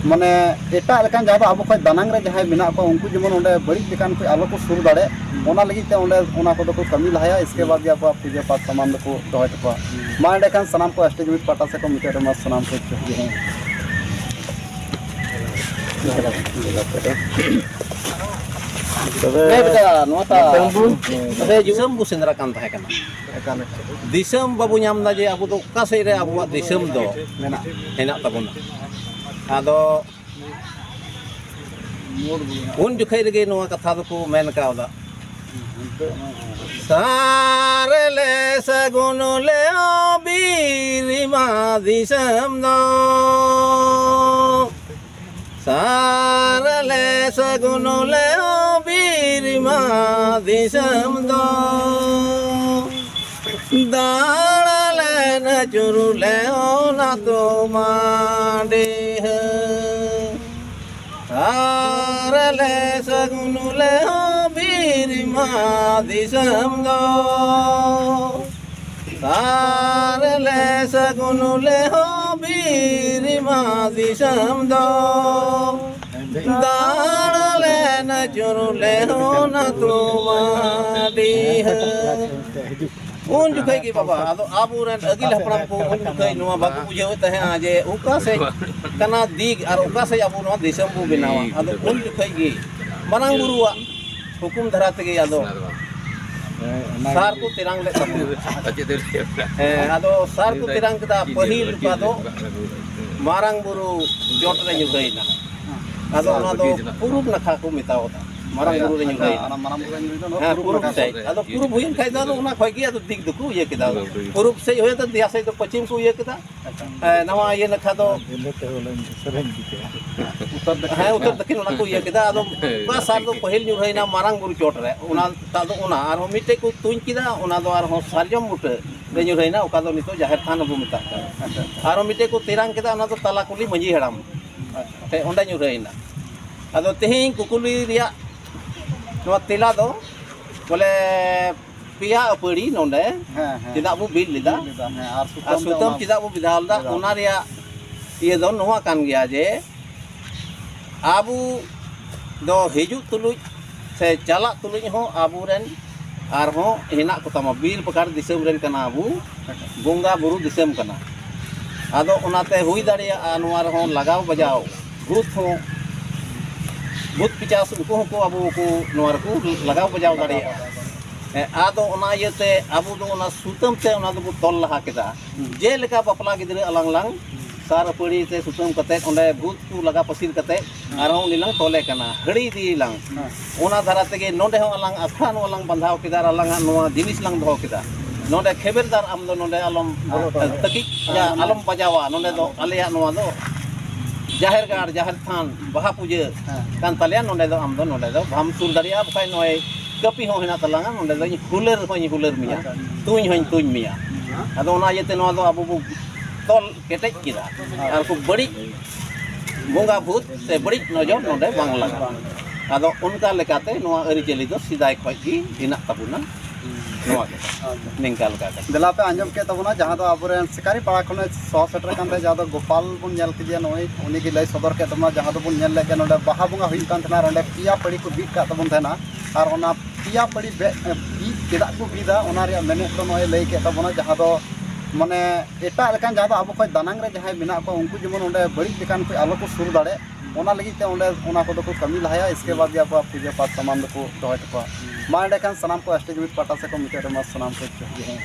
ᱢᱟᱱᱮ ᱮᱴᱟᱜ ᱞᱮᱠᱟᱱ, ᱡᱟᱦᱟᱸ ᱫᱚ ᱟᱵᱚ ᱠᱷᱚᱱ ᱫᱟᱱᱟᱝ ᱨᱮ ᱡᱟᱦᱟᱸᱭ ᱢᱮᱱᱟᱜ ᱠᱚᱣᱟ, ᱩᱱᱠᱩ ᱡᱮᱢᱚᱱ ᱚᱸᱰᱮ ᱵᱟᱹᱲᱤᱡ ᱞᱮᱠᱟᱱ ᱠᱚ ᱟᱞᱚ ᱠᱚ ᱥᱩᱨ ᱫᱟᱲᱮᱜ, ᱚᱱᱟ ᱞᱟᱹᱜᱤᱫ ᱛᱮ ᱚᱸᱰᱮ ᱚᱱᱟ ᱠᱚᱫᱚ ᱠᱚ ᱠᱟᱹᱢᱤ ᱞᱟᱦᱟᱭᱟ᱾ ᱤᱥᱠᱮ ᱵᱟᱫᱽ ᱜᱮ ᱟᱵᱚᱣᱟᱜ ᱯᱩᱡᱟᱹ ᱯᱟᱴ ᱥᱟᱢᱟᱱ ᱫᱚᱠᱚ ᱫᱚᱦᱚᱭ ᱛᱟᱠᱚᱣᱟ᱾ ᱢᱟ ᱮᱸᱰᱮᱠᱷᱟᱱ ᱥᱟᱱᱟᱢ ᱠᱚ ᱥᱴᱮᱡ ᱢᱤᱴ ᱯᱟᱦᱴᱟ ᱥᱮᱫ ᱠᱷᱚᱱ ᱢᱩᱪᱟᱹᱫ ᱨᱮ ᱢᱟ ᱥᱟᱱᱟᱢ ᱠᱚ ᱡᱚᱦᱟᱨ᱾ ᱛᱚᱵᱮ ᱦᱮᱸ ᱵᱮᱴᱟ, ᱱᱚᱣᱟ ᱴᱟᱜ ᱱᱚᱛᱮ ᱵᱚᱱ ᱱᱚᱰᱮ ᱫᱤᱥᱚᱢ ᱵᱚ ᱥᱮᱸᱫᱽᱨᱟ ᱠᱟᱱ ᱛᱟᱦᱮᱸ ᱠᱟᱱᱟ᱾ ᱮᱠᱟᱞ, ᱮᱠᱟᱞ᱾ ᱫᱤᱥᱚᱢ ᱵᱟᱵᱚ ᱧᱟᱢ ᱮᱫᱟ ᱡᱮ ᱟᱵᱚ ᱫᱚ ᱚᱠᱟ ᱥᱮᱫ ᱨᱮ ᱟᱵᱚᱣᱟᱜ ᱫᱤᱥᱚᱢ ᱫᱚ ᱢᱮᱱᱟᱜ᱾ ᱦᱮᱱᱟᱜ ᱛᱟᱵᱚᱱᱟ᱾ ᱟᱫᱚ ᱩᱱ ᱡᱚᱠᱷᱮᱡ ᱨᱮᱜᱮ ᱱᱚᱣᱟ ᱠᱟᱛᱷᱟ ᱫᱚᱠᱚ ᱢᱮᱱ ᱠᱟᱣᱫᱟ, ᱥᱟᱨ ᱞᱮ ᱥᱟᱹᱜᱩᱱ ᱞᱮ ᱵᱤᱨ ᱢᱟ ᱫᱤᱥᱚᱢ ᱫᱚ᱾ ᱥᱟᱨ ᱞᱮ ᱥᱟᱹᱜᱩᱱ ᱞᱮ ᱵᱤᱨ ᱢᱟ ᱫᱤᱥᱚᱢ ᱫᱚ᱾ ᱫᱟᱬᱟ ᱞᱮ ᱟᱹᱪᱩᱨ ᱞᱮ ᱚᱱᱟ ᱛᱩᱢᱟ ᱰᱤᱦᱟᱹ᱾ ᱥᱟᱨ ᱞᱮ ᱥᱟᱹᱜᱩᱱ ᱞᱮ ᱵᱤᱨ ᱢᱟ ᱫᱤᱥᱚᱢ ᱫᱚ᱾ ᱥᱟᱨ ᱞᱮ ᱥᱟᱹᱜᱩᱱ ᱞᱮ ᱦᱚᱸ ᱵᱤᱨ ᱢᱟ ᱫᱤᱥᱚᱢ ᱫᱚ᱾ ᱫᱟᱬᱟ ᱞᱮ ᱟᱹᱪᱩᱨ ᱞᱮ ᱦᱚᱸ ᱱᱟ ᱛᱩᱢᱟ ᱰᱤᱦᱟᱹ᱾ ᱩᱱ ᱡᱚᱠᱷᱮᱡ ᱜᱮ ᱵᱟᱵᱟ, ᱟᱫᱚ ᱟᱵᱚᱨᱮᱱ ᱟᱹᱜᱤᱞ ᱦᱟᱯᱲᱟᱢ ᱠᱚ ᱩᱱ ᱡᱚᱠᱷᱮᱡ ᱱᱚᱣᱟ ᱵᱟᱠᱚ ᱵᱩᱡᱷᱟᱹᱣᱮᱫ ᱛᱟᱦᱮᱸᱜᱼᱟ ᱡᱮ ᱚᱠᱟ ᱥᱮᱫ ᱠᱟᱱᱟ ᱫᱤᱠ ᱟᱨ ᱚᱠᱟ ᱥᱮᱫ ᱟᱵᱚ ᱱᱚᱣᱟ ᱫᱤᱥᱚᱢ ᱵᱚ ᱵᱮᱱᱟᱣᱟ᱾ ᱟᱫᱚ ᱩᱱ ᱡᱚᱠᱷᱮᱡ ᱜᱮ ᱢᱟᱨᱟᱝ ᱵᱩᱨᱩᱣᱟᱜ ᱦᱩᱠᱩᱢ ᱫᱷᱟᱨᱟ ᱛᱮᱜᱮ ᱟᱫᱚ ᱥᱟᱨ ᱠᱚ ᱛᱮᱨᱟᱝ ᱞᱮᱫ ᱛᱟᱵᱚᱱᱟ᱾ ᱦᱮᱸ, ᱟᱫᱚ ᱥᱟᱨ ᱠᱚ ᱛᱮᱨᱟᱝ ᱠᱮᱫᱟ᱾ ᱯᱟᱹᱦᱤᱞ ᱚᱠᱟ ᱫᱚ ᱢᱟᱨᱟᱝ ᱵᱩᱨᱩ ᱪᱚᱴ ᱨᱮ ᱧᱩᱨᱦᱟᱹᱭᱮᱱᱟ᱾ ᱟᱫᱚ ᱚᱱᱟ ᱫᱚ ᱯᱩᱨᱩᱵ ᱱᱟᱠᱷᱟ ᱠᱚ ᱢᱮᱛᱟᱣ ᱠᱟᱫᱟ, ᱢᱟᱨᱟᱝ ᱵᱩᱨᱩ ᱨᱮ ᱧᱩᱨᱦᱟᱹᱭᱮᱱᱟ᱾ ᱦᱮᱸ, ᱯᱩᱨᱩᱵ ᱥᱮᱫ᱾ ᱟᱫᱚ ᱯᱩᱨᱩᱵ ᱦᱩᱭᱮᱱ ᱠᱷᱟᱡ ᱫᱚ ᱟᱫᱚ ᱚᱱᱟ ᱠᱷᱚᱡ ᱜᱮ ᱟᱫᱚ ᱫᱤᱠ ᱫᱚᱠᱚ ᱤᱭᱟᱹ ᱠᱮᱫᱟ᱾ ᱯᱩᱨᱩᱵ ᱥᱮᱫ ᱦᱩᱭᱮᱱ ᱫᱚ ᱫᱮᱭᱟ ᱥᱮᱫ ᱫᱚ ᱯᱚᱪᱷᱤᱢ ᱠᱚ ᱤᱭᱟᱹ ᱠᱮᱫᱟ᱾ ᱦᱮᱸ, ᱱᱟᱣᱟ ᱤᱭᱟᱹ ᱱᱟᱠᱷᱟ ᱫᱚ ᱦᱮᱸ, ᱩᱛᱛᱚᱨ ᱫᱚᱠᱷᱤᱱ ᱚᱱᱟ ᱠᱚ ᱤᱭᱟᱹ ᱠᱮᱫᱟ᱾ ᱟᱫᱚ ᱚᱠᱟ ᱥᱟᱨ ᱫᱚ ᱯᱟᱹᱦᱤᱞ ᱧᱩᱨᱦᱟᱹᱭᱮᱱᱟ ᱢᱟᱨᱟᱝ ᱵᱩᱨᱩ ᱪᱚᱴ ᱨᱮ, ᱚᱱᱟ ᱫᱚ ᱚᱱᱟ᱾ ᱟᱨᱦᱚᱸ ᱢᱤᱫᱴᱮᱡ ᱠᱚ ᱛᱩᱧ ᱠᱮᱫᱟ, ᱚᱱᱟ ᱫᱚ ᱟᱨᱦᱚᱸ ᱥᱟᱨᱡᱚᱢ ᱵᱩᱴᱟᱹ ᱨᱮ ᱧᱩᱨᱦᱟᱹᱭᱮᱱᱟ, ᱚᱠᱟ ᱫᱚ ᱱᱤᱛᱚᱜ ᱡᱟᱦᱮᱨ ᱛᱷᱟᱱ ᱵᱚ ᱢᱮᱛᱟᱜ ᱠᱟᱱᱟ᱾ ᱟᱨᱦᱚᱸ ᱢᱤᱫᱴᱮᱡ ᱠᱚ ᱛᱮᱨᱟᱝ ᱠᱮᱫᱟ, ᱚᱱᱟ ᱫᱚ ᱛᱟᱞᱟ ᱠᱩᱞᱦᱤ ᱢᱟᱹᱡᱷᱤ ᱦᱟᱲᱟᱢ ᱴᱷᱮᱡ ᱚᱸᱰᱮ ᱧᱩᱨᱦᱟᱹᱭᱮᱱᱟ᱾ ᱟᱫᱚ ᱛᱮᱦᱮᱧ ᱠᱩᱠᱞᱤ ᱨᱮᱭᱟᱜ ᱱᱚᱣᱟ ᱛᱮᱞᱟ ᱫᱚ ᱵᱚᱞᱮ ᱯᱮᱭᱟ ᱟᱹᱯᱟᱹᱲᱤ ᱱᱚᱰᱮ ᱦᱮᱸ, ᱦᱮᱸ᱾ ᱪᱮᱫᱟᱜ ᱵᱚ ᱵᱤᱫ ᱞᱮᱫᱟ? ᱵᱤᱫ ᱞᱮᱫᱟ, ᱦᱮᱸ, ᱟᱨ ᱟᱨ ᱥᱩᱛᱟᱹᱢ ᱛᱮ ᱥᱩᱛᱟᱹᱢ ᱚᱱᱟ ᱪᱮᱫᱟᱜ ᱵᱚ ᱵᱮᱫᱷᱟᱣ ᱞᱮᱫᱟ? ᱵᱮᱫᱷᱟᱣ᱾ ᱚᱱᱟ ᱨᱮᱭᱟᱜ ᱤᱭᱟᱹ ᱫᱚ ᱱᱚᱣᱟ ᱠᱟᱱ ᱜᱮᱭᱟ ᱡᱮ ᱟᱵᱚ ᱫᱚ ᱦᱤᱡᱩᱜ ᱛᱩᱞᱩᱡ ᱥᱮ ᱪᱟᱞᱟᱜ ᱛᱩᱞᱩᱡ ᱦᱚᱸ ᱟᱵᱚᱨᱮᱱ ᱟᱨᱦᱚᱸ ᱦᱮᱱᱟᱜ ᱠᱚᱛᱟᱢᱟ, ᱵᱤᱨ ᱯᱟᱠᱟᱲ ᱫᱤᱥᱚᱢ ᱨᱮᱱ ᱠᱟᱱᱟ ᱵᱚ, ᱵᱚᱸᱜᱟ ᱵᱩᱨᱩ ᱫᱤᱥᱚᱢ ᱠᱟᱱᱟ᱾ ᱟᱫᱚ ᱚᱱᱟᱛᱮ ᱦᱩᱭ ᱫᱟᱲᱮᱭᱟᱜᱼᱟ ᱱᱚᱣᱟ ᱨᱮᱦᱚᱸ ᱞᱟᱜᱟᱣ ᱵᱟᱡᱟᱣ, ᱵᱷᱩᱛ ᱦᱚᱸ, ᱵᱷᱩᱛ ᱯᱤᱪᱟᱥ ᱩᱱᱠᱩ ᱦᱚᱸᱠᱚ ᱟᱵᱚ ᱠᱚ ᱱᱚᱣᱟ ᱨᱮᱠᱚ ᱞᱟᱜᱟᱣ ᱵᱟᱡᱟᱣ ᱫᱟᱲᱮᱭᱟᱜᱼᱟ᱾ ᱦᱮᱸ, ᱟᱫᱚ ᱚᱱᱟ ᱤᱭᱟᱹᱛᱮ ᱟᱵᱚ ᱫᱚ ᱚᱱᱟ ᱥᱩᱛᱟᱹᱢ ᱛᱮ ᱚᱱᱟ ᱫᱚᱵᱚ ᱛᱚᱞ ᱞᱟᱦᱟ ᱠᱮᱫᱟ᱾ ᱦᱩᱸ᱾ ᱡᱮᱞᱮᱠᱟ ᱵᱟᱯᱞᱟ ᱜᱤᱫᱽᱨᱟᱹ ᱟᱞᱟᱝ ᱞᱟᱝ ᱦᱩᱸ᱾ ᱥᱟᱨ ᱟᱹᱯᱟᱹᱲᱤ ᱛᱮ ᱥᱩᱛᱟᱹᱢ ᱠᱟᱛᱮᱫ ᱚᱸᱰᱮ ᱵᱷᱩᱛ ᱠᱚ ᱞᱟᱜᱟ ᱯᱟᱹᱥᱤᱨ ᱠᱟᱛᱮᱫ ᱦᱩᱸ᱾ ᱟᱨᱦᱚᱸ ᱩᱱᱤ ᱞᱟᱝ ᱛᱚᱞᱮ ᱠᱟᱱᱟ, ᱦᱟᱹᱲᱤ ᱤᱫᱤᱭᱮ ᱞᱟᱝ᱾ ᱦᱩᱸ᱾ ᱚᱱᱟ ᱫᱷᱟᱨᱟ ᱛᱮᱜᱮ ᱱᱚᱰᱮ ᱦᱚᱸ ᱟᱞᱟᱝ ᱟᱠᱷᱲᱟ ᱱᱚᱣᱟ ᱞᱟᱝ ᱵᱟᱸᱫᱷᱟᱣ ᱠᱮᱫᱟ ᱟᱨ ᱟᱞᱟᱝᱟᱜ ᱱᱚᱣᱟ ᱡᱤᱱᱤᱥ ᱞᱟᱝ ᱫᱚᱦᱚ ᱠᱮᱫᱟ᱾ ᱱᱚᱰᱮ ᱠᱷᱮᱵᱮᱨᱫᱟᱨ ᱟᱢ ᱫᱚ ᱱᱚᱰᱮ ᱟᱞᱚᱢ ᱟᱞᱚ ᱛᱚᱞᱚᱜᱼᱟ᱾ ᱛᱟᱹᱠᱤᱡ ᱦᱮᱸ, ᱢᱟᱱᱮ ᱟᱞᱚᱢ ᱵᱟᱡᱟᱣᱟ, ᱱᱚᱰᱮ ᱫᱚ ᱟᱞᱚ᱾ ᱟᱞᱮᱭᱟᱜ ᱱᱚᱣᱟ ᱫᱚ ᱡᱟᱦᱮᱨ ᱜᱟᱲ, ᱡᱟᱦᱮᱨ ᱛᱷᱟᱱ, ᱵᱟᱦᱟ ᱯᱩᱡᱟᱹ ᱦᱮᱸ᱾ ᱠᱟᱱ ᱛᱟᱞᱮᱭᱟ᱾ ᱱᱚᱰᱮ ᱫᱚ ᱟᱢ ᱫᱚ ᱱᱚᱰᱮ ᱫᱚ ᱵᱟᱢ ᱥᱩᱨ ᱫᱟᱲᱮᱭᱟᱜᱼᱟ, ᱵᱟᱠᱷᱟᱡ ᱱᱚᱜᱼᱚᱭ ᱠᱟᱹᱯᱤ ᱦᱚᱸ ᱦᱮᱱᱟᱜ ᱛᱟᱞᱟᱝᱟ, ᱱᱚᱰᱮ ᱫᱚᱧ ᱦᱩᱞᱟᱹᱨ ᱦᱚᱸᱧ ᱦᱩᱞᱟᱹᱨ ᱢᱮᱭᱟ, ᱟᱪᱪᱷᱟ᱾ ᱛᱩᱧ ᱦᱚᱸᱧ ᱛᱩᱧ ᱢᱮᱭᱟ᱾ ᱟᱫᱚ ᱚᱱᱟ ᱤᱭᱟᱹᱛᱮ ᱱᱚᱣᱟ ᱫᱚ ᱟᱵᱚ ᱵᱚ ᱛᱚᱞ ᱠᱮᱴᱮᱡ ᱠᱮᱫᱟ᱾ ᱟᱨ ᱠᱚ ᱵᱟᱹᱲᱤᱡ ᱵᱚᱸᱜᱟ ᱵᱷᱩᱛ ᱥᱮ ᱵᱟᱹᱲᱤᱡ ᱱᱚᱡᱚᱨ ᱱᱚᱰᱮ ᱵᱟᱝ ᱞᱟᱜᱟᱜᱼᱟ᱾ ᱟᱫᱚ ᱚᱱᱠᱟ ᱞᱮᱠᱟᱛᱮ ᱱᱚᱣᱟ ᱟᱹᱨᱤᱪᱟᱹᱞᱤ ᱫᱚ ᱥᱮᱫᱟᱭ ᱠᱷᱚᱡ ᱜᱮ ᱦᱮᱱᱟᱜ ᱛᱟᱵᱚᱱᱟ᱾ ᱱᱚᱣᱟ ᱜᱮ ᱱᱤᱝᱠᱟ ᱞᱮᱠᱟ ᱠᱟᱛᱮ᱾ ᱫᱮᱞᱟ ᱯᱮ ᱟᱸᱡᱚᱢ ᱠᱮᱫ ᱛᱟᱵᱚᱱᱟ, ᱡᱟᱦᱟᱸ ᱫᱚ ᱟᱵᱚᱨᱮᱱ ᱥᱤᱠᱟᱨᱤ ᱯᱟᱲᱟ ᱠᱷᱚᱱᱮ ᱥᱚᱦᱚᱨ ᱥᱮᱴᱮᱨ ᱠᱟᱱ ᱛᱟᱦᱮᱸᱫ, ᱡᱟᱦᱟᱸ ᱫᱚ ᱜᱳᱯᱟᱞ ᱵᱚᱱ ᱧᱮᱞ ᱠᱮᱫᱮᱭᱟ, ᱱᱩᱭ ᱩᱱᱤ ᱜᱮ ᱞᱟᱹᱭ ᱥᱚᱫᱚᱨ ᱠᱮᱫ ᱛᱟᱵᱚᱱᱟ᱾ ᱡᱟᱦᱟᱸ ᱫᱚᱵᱚᱱ ᱧᱮᱞ ᱞᱮᱫ ᱜᱮ, ᱱᱚᱰᱮ ᱵᱟᱦᱟ ᱵᱚᱸᱜᱟ ᱦᱩᱭᱩᱜ ᱠᱟᱱ ᱛᱟᱦᱮᱱᱟ ᱟᱨ ᱚᱸᱰᱮ ᱯᱮᱭᱟ ᱯᱟᱹᱲᱤ ᱠᱚ ᱵᱤᱫ ᱠᱟᱜ ᱛᱟᱵᱚᱱ ᱛᱟᱦᱮᱱᱟ, ᱟᱨ ᱚᱱᱟ ᱯᱮᱭᱟ ᱯᱟᱹᱲᱤ ᱵᱮ-, ᱵᱤᱫ ᱪᱮᱫᱟᱜ ᱠᱚ ᱵᱤᱫᱟ, ᱚᱱᱟ ᱨᱮᱭᱟᱜ ᱢᱮᱱᱮᱫ ᱫᱚ ᱱᱚᱜᱼᱚᱭ ᱞᱟᱹᱭ ᱠᱮᱫ ᱛᱟᱵᱚᱱᱟ, ᱡᱟᱦᱟᱸ ᱫᱚ ᱢᱟᱱᱮ ᱮᱴᱟᱜ ᱞᱮᱠᱟᱱ, ᱡᱟᱦᱟᱸ ᱫᱚ ᱟᱵᱚ ᱠᱷᱚᱱ ᱫᱟᱱᱟᱝ ᱨᱮ ᱡᱟᱦᱟᱸᱭ ᱢᱮᱱᱟᱜ ᱠᱚᱣᱟ, ᱩᱱᱠᱩ ᱡᱮᱢᱚᱱ ᱚᱸᱰᱮ ᱵᱟᱹᱲᱤᱡ ᱞᱮᱠᱟᱱ ᱠᱚ ᱟᱞᱚ ᱠᱚ ᱥᱩᱨ ᱫᱟᱲᱮᱜ, ᱚᱱᱟ ᱞᱟᱹᱜᱤᱫ ᱛᱮ ᱚᱸᱰᱮ ᱚᱱᱟ ᱠᱚᱫᱚ ᱠᱚ ᱠᱟᱹᱢᱤ ᱞᱟᱦᱟᱭᱟ᱾ ᱤᱥᱠᱮ ᱵᱟᱫᱽ ᱜᱮ ᱟᱠᱚᱣᱟᱜ ᱯᱩᱡᱟᱹ ᱯᱟᱴ ᱥᱟᱢᱟᱱ ᱫᱚᱠᱚ ᱫᱚᱦᱚᱭ ᱛᱟᱠᱚᱣᱟ᱾ ᱢᱟ ᱮᱸᱰᱮᱠᱷᱟᱱ ᱥᱟᱱᱟᱢ ᱠᱚ ᱮᱥ ᱴᱤ ᱡᱩᱢᱤᱫ ᱯᱟᱦᱴᱟ ᱥᱮᱫ ᱠᱷᱚᱱ ᱢᱩᱪᱟᱹᱫ ᱨᱮ ᱢᱟ ᱥᱟᱱᱟᱢ ᱠᱚ ᱡᱚᱦᱟᱨ᱾